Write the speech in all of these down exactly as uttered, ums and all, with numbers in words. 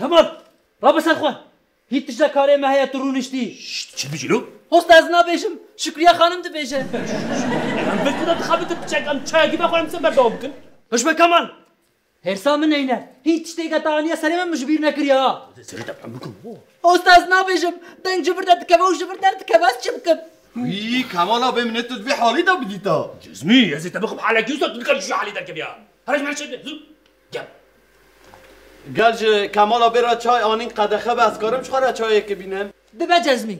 Kemal, rabe ser xwe. Hîç tişta karê me heye tu rûniştî. Şşt, çi dibêjî lo? Hosta ez nabêjim. Şukriye xanim dibêje. Em bi tu de dixebitin piçek, em çayekî vexwin, em çi berdewam bikin? Hişme Kemal. Hêrsa min neyne. Hîç tiştê ke te aniye serê min, min ji bîr nekiriye ha. Serê te em bikim bo. Hosta ez nabêjim. Deng ji vir de dikeve û ji vir derdikeve, ez çi bikim? Wî, Kemal abi, min ê tu di vî halî de bidîta. Cezmî, ez ê te bixim halekî, wisa tu dikarî ji vî halî derkevî ha. Here ji me re çay bine, zû. Gel. Gel ji Kemal abi re çay anîn qedexe be, ez karim ji xwe re çayekê bînim. Dibe Cezmî.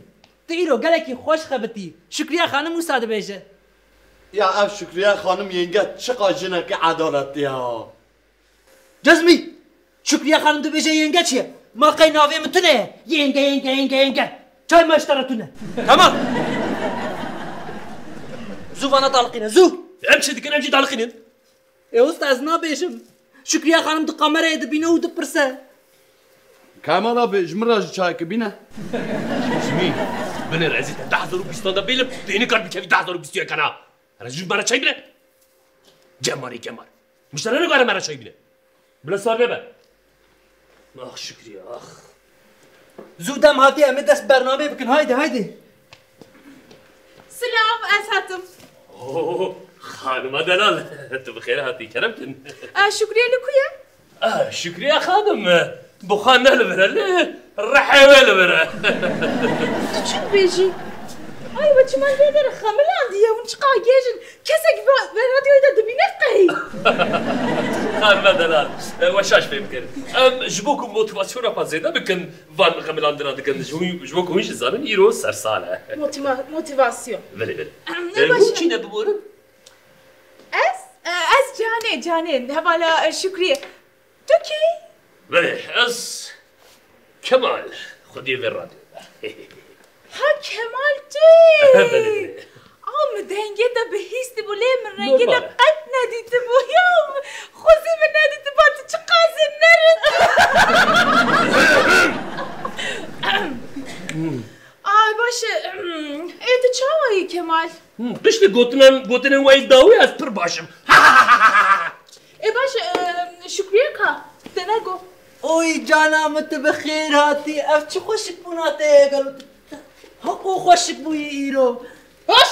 Tu îro gelekî xweş xebitî. Şukriye xanim wisa dibêje. Ya ev Şukriye xanim yenge çiqa jinekî edaletli ya. Cezmî! Şukriye xanim dibêje yenge çi ye? Ma qey navê min tune ye? Yenge, yenge, yenge, yenge. Çay me ji te re tune. Tamam. Zû vana daliqîne, zû. Em çi dikin, em jî daliqînin. Ê usta, ez nabêjim. Şukriye xanim di kamerayê dibîne û dipirse. Kemal abi, ji min re jî çayekê bîne. Cezmî, binêre, ez ê te du hezar û bîstan de bêlim, tu ê nikar bikevî du hezar û bîst û yekan ha. Here ji me re çay bine. Cemarê Kemal. Miştere nikare me re çay bine. Bila sar nebe. Ax Şukriye, ax. Zû dem hatiye, em ê dest bernameyê bikin. Haydi, haydi. Silav, ez hatim. Oo, xanima delal. Tu bi xêr hatî, kerem kin. E, Şukriye li ku ye? Ah, Şukriye xanim, bi xwe ne li vir e, li rihê wê li vir e. Tu çi dibêjî? Ay, we çiman vê derê xemilandiye, hûn çiqa gêj in. Kesek ve, ve radyoyê de dibîne qey? Xanime delal, e, we şaş fêm kir. Em ji bo ku motivasyona xwe zêde bikin, van xemilandina dikin. Ji, ji bo ku hûn jî zanin, îro sersal e. Motiva-, motivasyon. Belê, belê. Em, e, ne baş hûn e? Çi ne biborin? Ez, e, ez Canê, Canê, hevala, e, Şükriyê. Tu kî? Belê, ez Kemal, xwediyê vê radyo. Ha, Kemal tu yî? Belê, belê. A, min dengê te bihîstî bû, lê min rengê te qet nedîtibû. Ya, xwezî min nedîtiba, tu çiqas zî nerind. Ay, baş e. Ê, tu çawa yî, Kemal? Hı, piştî gotinan, gotinên we yê dawî ez pir baş im. Ê baş, e, Şukriye ka, te ne got. Oy cana min, tu bi xêr hatî. Ev çi xweşikbûna te ye gelo? Haqo xweşik bûyî îro. Hoş!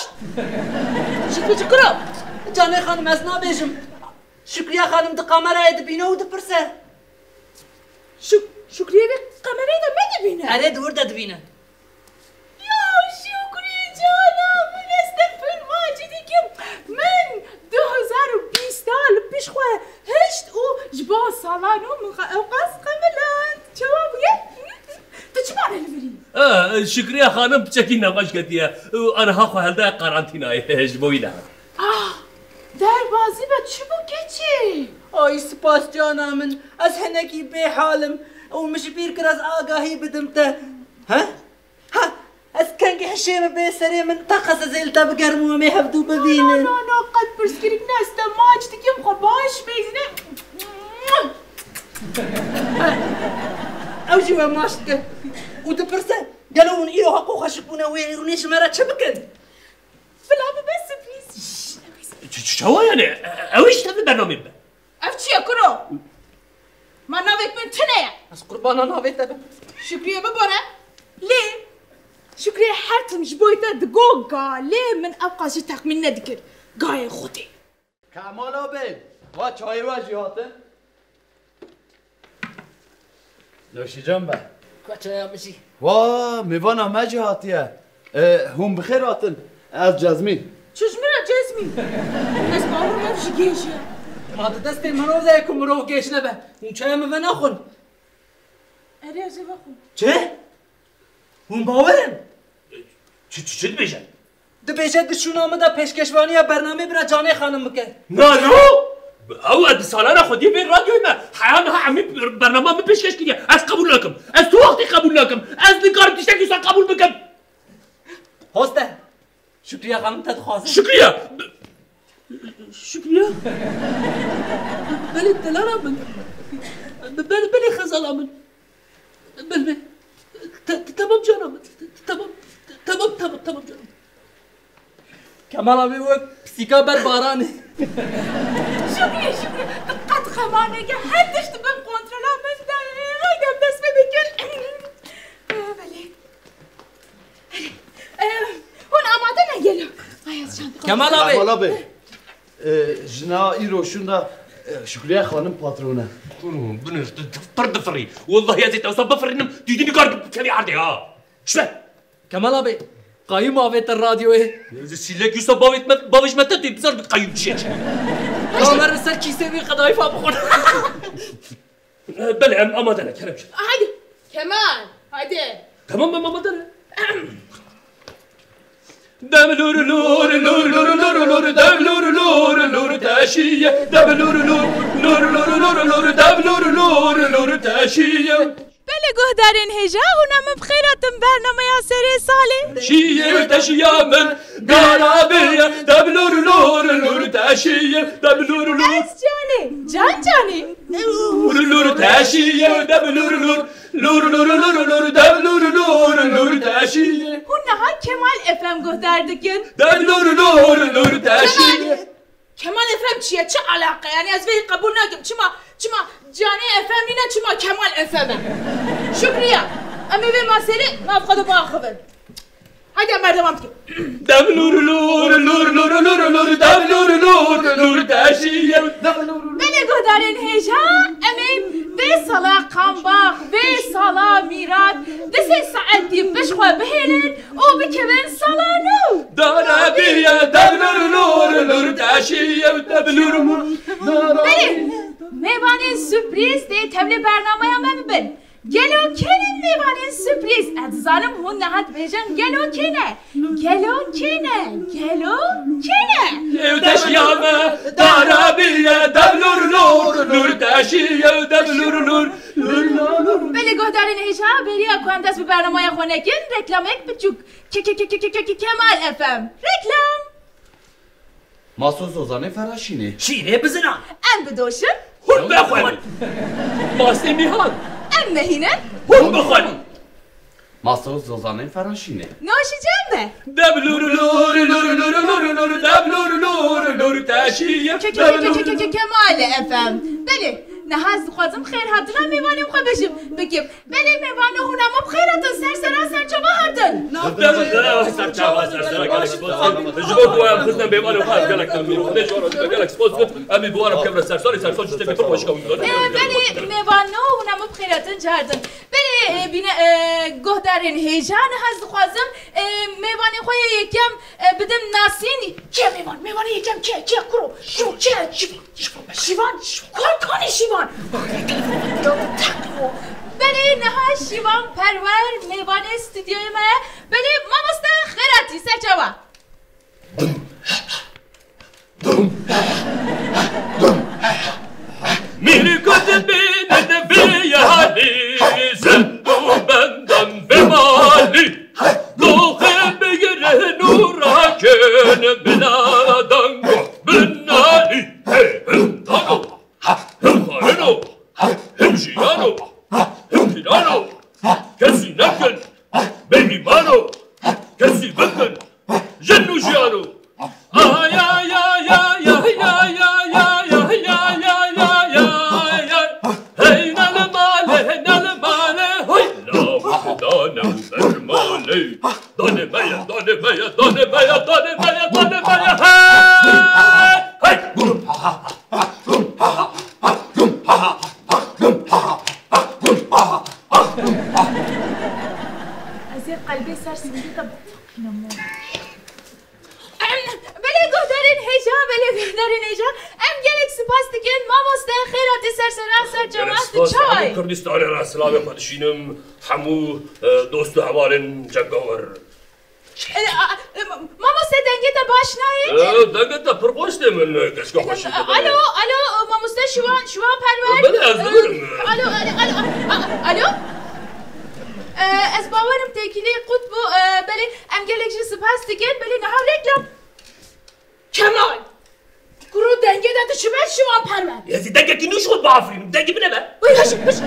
Şikri çi kiro? Canê xanim, ez nabêjim. Şukriye xanim di kamerayê dibîne û dipirse. Şuk-, Şukriye vê kamerayê de me dibîne? Erê, di wir de dibîne. Ya Şukrî cana min, ez te pir macî dikim. Min du hezar û bîst a li pêş xwe hişt û ji bo sala nû min xwe ewqas xemiland. Çawa bûye? Tu çima ne li vir î? Eh, Şukriye xanim piçekî nexweş ketiye û aniha xwe hildaye karantînayê ji bo wî ne. Ah, derbazî be çi bû keçê? Ay spas cana min, ez hinekî bêhal im û min ji bîr kir ez agahî bidim te. He? Ha, ez kengî hişê min bê serê min, teqez ez ê li te bigerim û em ê hevdû bibînin. Na, na, na, qet pirsgirêk ne, ez te maç dikim, xwe baş mêzine. Ew jî we maç dike û dipirse, gelo hûn îro heqo xweşik bûne wê, hûn ê ji me re çi bikin? Bila bibe sürprîz. Ç-, ç-, çawa yani? Ew îş tevli bernamê bibe. Ev çi ye kuro? Ma navek min tune ye. Ez qurbana navê te bim. Şükrüye bibore. Lê Şükrüye her tim ji boy te digo ga, lê min ew qas jî texmîn nedikir. Gayê xwedê. Kemal abi, va çayê we jî hatin. Noşîcan be. Ka çaya min jî. Wa, mêvana me jî hatiye. E, hûn bi xêr hatin. Ez Cezmî. Çi ji min re Cezmî? Ez bawer me ev jî gêj e. Ma di destê mirov de ye ku mirov gêj nebe. Hûn çaya min venaxwin. Erê, ez ê vexwim. Çi? Hûn bawer in? Çi, çi, çi dibêje? Dibêje di şûna min de pêşkeşvaniya bernamê bira Canê Xanim bike. Na, no! Ew e di salana xwediyê vê radyoyê me. Heya niha hemî bernama min pêşkeş kiriye. Ez qebûl nakim. Ez tu wextî qebûl nakim. Ez nikarim tiştekî wisa qebûl bikim. Hoste. Şükriye Xanim te dixwazin. Şükriye! Şükriye? Belê delala min. Belê, belê xezala min. Belê. Te-, te-, tamam cana min. Tamam. Tamam, tamam, tamam canım. Kemal abi wek pisîka ber baranê. Şükrü, Şükrü, diqqet xemaneke her tişt bin kontrola min de. Haydi em dest pê Kemal abi. Kemal abi. E, jina îro şûnda, e, Şukriye xanim patron e. Kuro, binir, tu pir difirî. Wallahî ez ê te wisa bifirînim, tu dî nikar bikevî erdê ha. Şbe. Kemal abi, qayûm avête radyoyê. Ez ê sîlek wisa bavêt me, bavêj me te, tu bizar bi qayûm çi ye. Kamer ser kîsê wî qedayfa bixwin. Belê, em amade ne, kerem. Haydi, Kemal, haydi. Tamam, em amade ne. Dev lûr lûr, lûr lûr lûr lûr, dev lûr lûr, lûr teşiye. Dev lûr lûr, lûr lûr lûr lûr, dev lûr lûr, lûr teşiye. Belê guhdarên hêja, hûn ê min bi xêr hatin bernameya serê salê. Şiyê teşiya min, Dara bêye, dev lûr lûr, lûr teşiye, dev lûr lûr. Ez canê, can canê. Lûr lûr teşiye, dev lûr lûr. Lûr lûr lûr lûr, dev lûr lûr, lûr teşiye. Hûn niha Kemal F M guhdar dikin. Dev lûr lûr, lûr teşiye. Kemal F M çi ye? Çi alaqe? Yani ez vê qebûl nakim. Çima, çima Canê F M nîne, çima Kemal F M e? Şukriye. Em ê vê maserê nav xwe de biaxivin. Haydi em berdewam dikin. Dev lûr lûr, lûr lûr lûr lûr, dev lûr lûr, lûr teşiye. Belê guhdarên hêja, em ê vê sala qambax, vê sala mîrat, di sê saetî pişt xwe bihêlin û bikevin sala nû. Dara bîye, dev lûr lûr, lûr teşiye, dev lûr lûr. Belê, mêvanên surprîz dê tevlê bernameya me bibin. Gelo kê ne mêvanên surprîz? Ez dizanim hûn niha dibêjin gelo kê ne? Gelo kê ne? Gelo kê ne? Ew teşiya me dara bîye, dev lûr lûr, lûr teşiye, dev lûr lûr, lûr lûr. Belê guhdarên hêja, bêriya ku em dest bi bernameya xwe nekin, reklamek biçûk. Ke-, ke-, ke-, ke-, ke-, ke-, Kemal F M. Reklam. Maso Zozanê Feraşînê. Şîrê bizinan. Em bidoşin. Hûn bexwin. Mastê Mîhan. Em mehînin. Hûn bixwin. Maso Zozanê Feraşînê. Noşî cem be. Deb lûr lûr, lûr lûr lûr lûr, deb lûr lûr, lûr teşî. Ke-, ke-, ke-, ke-, ke-, ke-, Kemalê F M. Belê, niha ez dixwazim xêr hatina mêvanên xwe bêjim, bikim. Belê mêvano, hûn hema bi xêr hatin, ser sera ser çava hatin. Serçava, serçava, gelek spas kir. Ji bo ku em xizna mêvanê xwe, em gelek memnûn in. Xwedê ji wan re gelek spas kir. Em ê bi wan re bikevin ser salê, ser sal tiştekî pir xweşik e. Ee, belê mêvano, hûn hema bi xêr hatin, cardin. Belê, e, bîne, e, guhdarên hêja, niha ez dixwazim, e, mêvanê xwe yê yekem, e, bidim nasîn. Kê mêvan? Mêvanê yekem kê? Kê kuro? Kuro kê? Şîvan, Şîvan, Korkanî Şîvan. Belê niha Şîvan Perwer mêvanê stûdyoyê me ye. Belê mamoste xêr hatî, ser çava. Mîrî ku dibînin vê yanî, zind û bendan vê malî. Doxê bigirin û rakin bila dango binalî. Hey, him, dano, him, xarino, him, jiyano, him, pirano, kesî nekin, bêgîmano, kesî bikin, jin û jiyano. Ay, ay, ay. Hey, nal male, nal male, hoy, lavuk dane û bermale. Dane me ye, dane me ye, dane me ye, dane me ye, dane me ye, hey! Hey! Ez ê qelbê ser sindîqa biteqînim. Belê guhdarên hêja, belê guhdarên hêja. Em gelek spas dikin. Mamoste, xêr hatî ser sera, ser çava, tu çawa yî? Gelek spas, hemû Kurdistanê re silavê xwe dişînim. Hemû, e, dost û hevalên cengawer. E, a, e, ma-, mamoste, dengê te baş nayê? E, dengê te pir baş tê min, e, keşka xweşî bibîne. Alo, alo, mamoste Şivan, Şivan Perwer. E, belê, ez dibirim. E, alo, alo, alo, a, alo? E, ez bawerim têkilî qut bû, e, belê em gelek jî spas dikin, belê niha reklam. Kemal! Kuro dengê de diçime Şivan Perwer. Ez ê dengekî nû ji xwe biafirînim. Dengê min e be. Wê, hiş, hiş,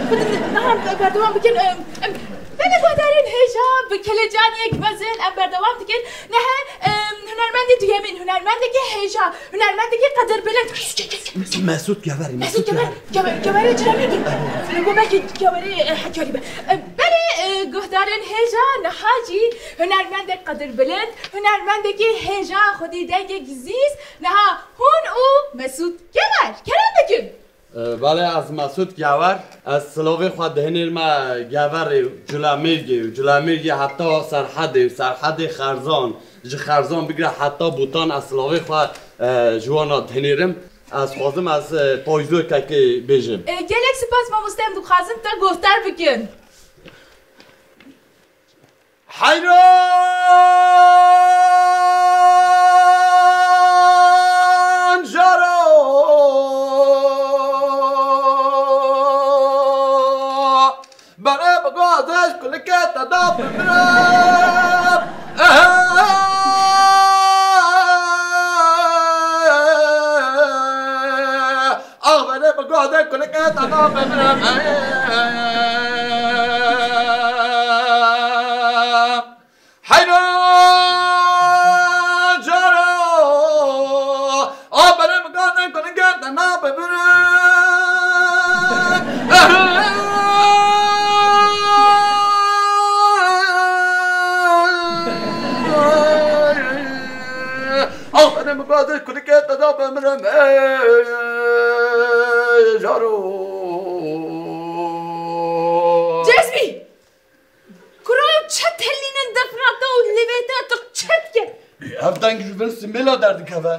niha berdewam bikin. Em, em, belê guhdarên hêja bi kelecaniyek mezin em berdewam dikin. Niha, em, hunermendê duyemîn, hunermendekî hêja, hunermendekî qedirbilind. Mesûd Geverî, Mesûd Geverî. Gever-, Geverê Ciremî. Lê ku belkî Geverê, e, Hekarî be. E, belê, e, Guhdarên hêja niha jî hunermendek qedirbilind, hunermendekî hêja xwedî dengek zîz, niha hûn û Mesûd Gever. Kerem bikin. E, belê, ez Mesûd Gever. Ez silavê xwe dihinêrime Geverê û Culemêrgê û Culemêrgê heta Serhedê û Serhedê Xerzan, ji Xerzan bigire heta Bûtan ez silavê xwe, e, ji wana dihinêrim. Ez xwazim ez, e, payzokekê bêjim. E, gelek spas mamoste, em dixwazin te guhdar bikin. Heyran jaro bere bigazej kulike te da bimire. Axbene bi guhdê kulike te da bimire. Heyran caro, axbene bi guhdê kulike te da bimire. Axbene bi guhdê kulike te da bimire. Cezbî! Kuro çi telînin defna te û lêvê te, tu çi dike? Ev deng ji bin simêla derdikeve.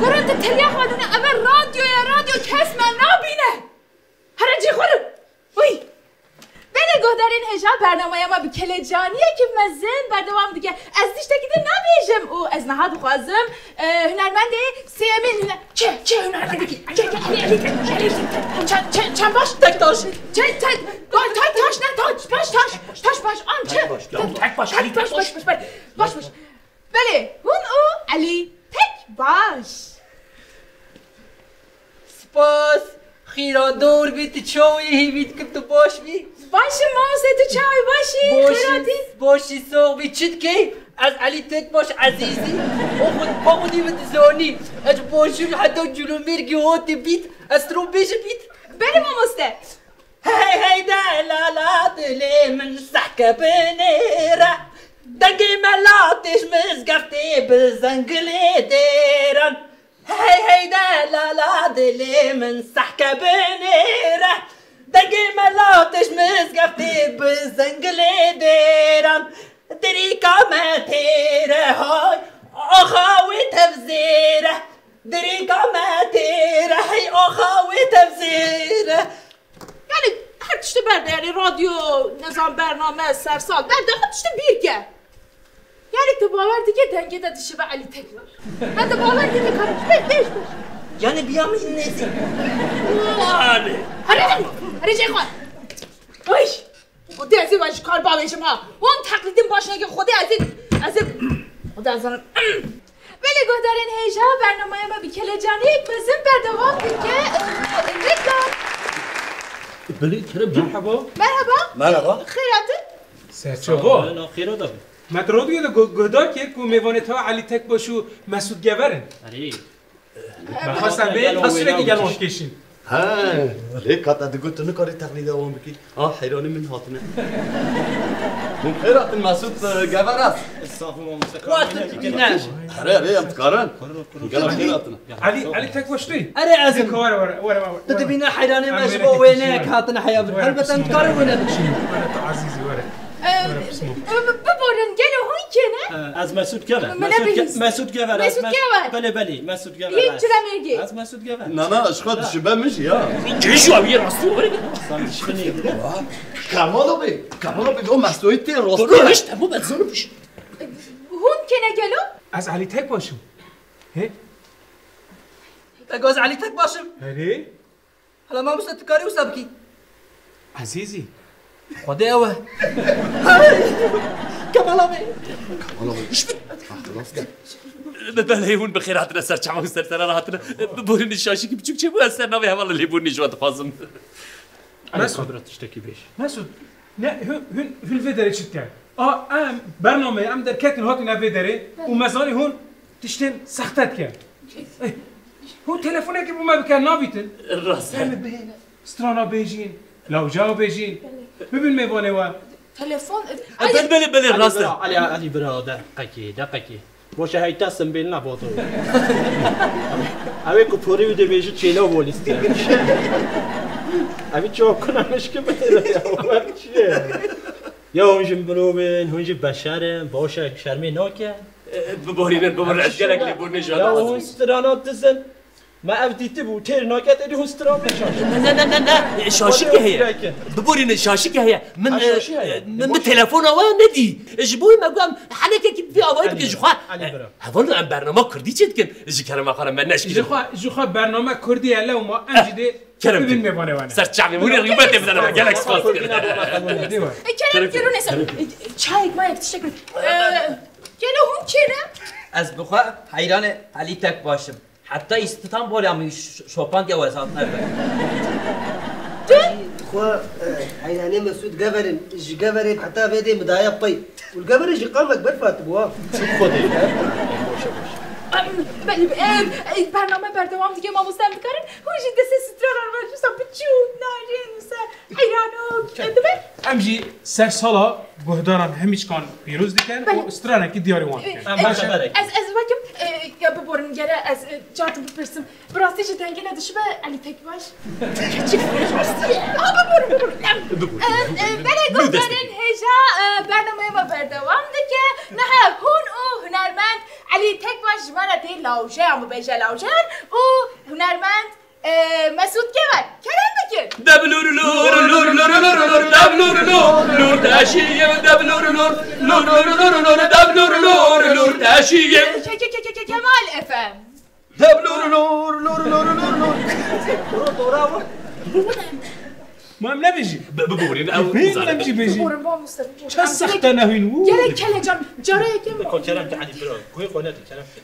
Kuro tu teliya xwe dine, eve radyo ye, radyo, kes me nabîne. Here cî xwe re. Uy! Belê guhdarên hêja, bernameya me bi kelecaniyekî mezin berdewam dike. Ez tiştekî din nabêjim û ez niha dixwazim, e, hunermendê sêyemîn hune-, kê, kê hunermendekî? Kê, kê, Elî, Elî, Elî, Elî, çend, çend, çend baş? Tek taş. Çend, çend, taş, taş, ne, taş, baş, taş, taş, baş, an, çend? Tek baş, tek baş, Elî, tek baş, baş, baş, baş, baş, baş. Belê, hûn û Elî tek baş. Spas. Xîra dor bî, tu çawa yî, hêvî dikim tu baş bî. Baş im, mamoste, tu çawa yî, baş î? Baş î, xêratî? Baş î, sax bî, çi dikey? Ez Elî tek baş ezîzî. O xwe, xwe xwedî min dizanî. Ez ji Başûr heta Culûmêrgê hatî bît. Ez tu ro bêjim bît. Belê mamoste. Hey hey delala dilê min sehke binêre. Dengê melatê ji mizgeftê bi zengilê dêran. Hey hey delala dilê min sehke binêre. Dengê melatê ji mizgeftê bi zengilê dêran. Dirîka me têre hay, axa wê tevzêre. Dirîka me têre hey, axa wê tevzêre. Yani her tiştî berde, yani radyo, nezan bername, sersal, berde her tiştî bîr ke. Yani tu bawer dike dengê de dişibe Elî Tekbar. Ben de bawer dike kardeş, beş, beş, beş. Yani biya min nêzî. Yani. Hadi, hadi, hadi, şey koy. Ay. Xwedê ez ê we ji kar bavêjim ha. Hûn teqlîdin baş neke, Xwedê ez ê, ez ê, Xwedê ez zanim. Belê guhdarên hêja, bernameya me bi kelecaniyek mezin berdewam dike. Ee, reklam. Belê, kerem. Merhaba. Merhaba. Merhaba. Xêr hatin. Serçava. Sağ ol, xêra da. Me di radyoyê de gu-, guhdar kir ku mêvanê te Elî Tekbaş û Mesûd Gever in. Erê. Me xwest em bê, ez sürekli gel wan kêşîn. He, lê ka te digot tu nikarî teqlîda wan bikî. Ha, heyranî min hatine. Hûn xêr hatin, Mesûd, e, Gever e. Estağfurullah, Mustafa. Waqt ne. Here, here, em dikarin. Gel xêr hatin. Elî, Elî Tekbaş tu yî? Erê, ez im. Were, were, were, were. Tu dibîne heyranê me ji bo wêneyek hatine heya min. Helbet em dikarin wêne bikişînin. Were, tu ezîzî, were. Em, bi-, biborin, gelo hûn kê ne? Ez Mesûd Gever. Min Mesûd Ge-, nebihîst. Mesûd Gever, ez Mesûd Mes-, Gever. Belê, belê, Mesûd Gever. Yek ez. Culemêrgê. Ez Mesûd Gever. Na, na, ji xwe dişibe min jî ya. Kê ji wî rastî were. Sen dişibinî. Kemal abi, Kemal abi, o Mesûdê tê rastî. Rûnişt, hemû ben zorim piş. Hûn kê ne gelo? Ez Elî Tekbaş im. He? Te got ez Elî Tekbaş im. Herê? Hala mamoste, tu karî wisa bikî? Ezîzî. Xwedê ew e. Kemal abi. Kemal abi. Be-, belê hûn bi xêr hatine ser çavan û ser seran hatine. Biborînê şaşîkî biçûk çêbû, ez ser navê heval lêbûrînê ji we dixwazim. Mesûd. Mesûd. Ne, hûn, hûn, hûn vê derê çi dikin? A, em, bernameyê em derketin hatin ev vê derê û me zanî hûn tiştên sexte dikin. Eh, hûn telefonekî bo me bikin, nabîtin. Rast e. Em bihêne, strana bêjîn, lawca bêjîn. Bibin mêvanê we. Telefon... E, belê, belê, belê, rast e. Elî bira, Elî, Elî bira, deqekê, deqekê. Boşa heyta simbêl ne boto. Ew ê ku porê wî dibêjî çêla bolîstiye. Ev çawa kuna mişki bide ya, wer çi ye? Ya hûn jî mirov in, hûn jî beşer in, boşa şermê nake. E, biborînin, biborînin, ez gelek lêborînê ji... Ya hûn strana dizin. Me ev dîtibû, têr nake, têdî hûn stran bê şaş. Ne, ne, ne, ne, ne. E, şaşikê heye. Biborîne, şaşikê heye. Min, ha, e, şaşî heye. E, min, min telefona we nedî. E, ji bo wê me got, em henekekî vî avayî bikin ji xwe. Elî, Elî bira. E, hevalno, em bernama kurdî çêdikin. Ji kerema xwe re me neşkînin. Ji xwe, ji xwe bernama kurdî ye, lewma em jî dê... Kerem bibin mêvanê we ne. Ser çavê hûn ê rîbetê bidene me. Gelek spas dikin. E, kerem, kerem, kerem, neyse. E, çayek, mayek, tiştek. E, gelo hûn kê ne? Ez bi xwe heyranê Elî Tekbaş im. Heta Îstanbulê em ş-, şopandiya wezatine ve. Tu? Xwe, e, heyranê Mesûd Gever in, ji Geverê heta vê dê mi daye pey. Û li Geverê jî qamvek berf hatibû ha. Xwedê. Em, belê, e, e, bername berdewam dike, mamoste, em dikarin hûn jî destê stranan ve wisa biçûk, narin, wisa heyranok, e, dibe? Em jî sersala guhdaran hemîçkan pîroz dikin û stranekî diyarî wan dikin. Belê. Em, em, ez, ez wekim, e, ya biborin, gere ez, e, cartî bipirsim. Bi rastî ji dengê ne dişibe Elî Tekbaş? Keçik rastî ye. Aa, biborin, biborin. Em, biborin. E, e, belê guhdarên hêja, e, bernameyê me berdewam dike. Niha hûn û hunermend Elî Tekbaş ji me re tê lawjeyan bibêje, lawjeyan û hunermend Ee, Mesut Gever, kerem bikin. Deblur lur lur lur lur lur, deblur lur lur deşiyim, deblur lur lur lur lur lur, deblur lur lur deşiyim. Ke-, ke-, ke-, ke-, Kemal Efem. Deblur lur lur lur lur lur. Doğru, doğru ama. Ma em nebêjî. Bi-, biborîn, ew... Bêjî, em jî bêjî. Biborîn, ba Mustafa, biborîn. Çend sexte nehîn û. Gelek kelecan, cara yekem. Ko kerem te, hadi bro. Koy, koy, hadi kerem te.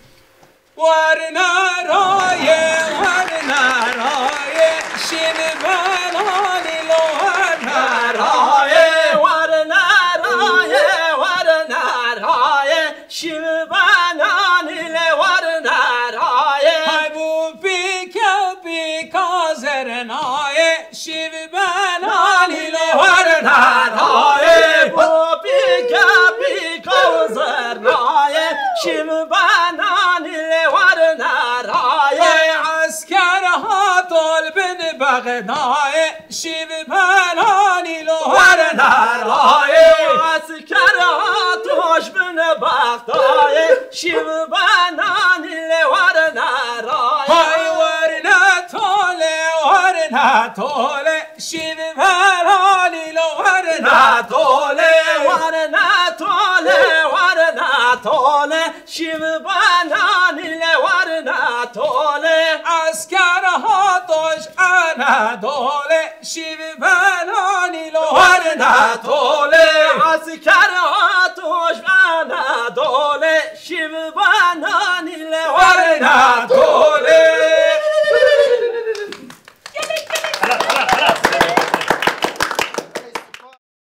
Werna raye, werna raye, şiv benanî lo werna raye, werna raye, werna raye, şiv benanî le werna raye. Hay bu pîke pîka zernaye, şiv benanî lo werna raye. Bo pîke pîka zernaye, şiv benanî le werna raye. Esker hatol bin Bexdaye, şiv benanî lo werna raye. Esker hatol bin Bexdaye, şiv benanî le werna raye. Hay werna tole, werna tole, şiv benanî lo werna tole, werna tole, werna tole, şiv benanî le werna tole. Esker hatoş Anadole, şiv benanî lo werna tole.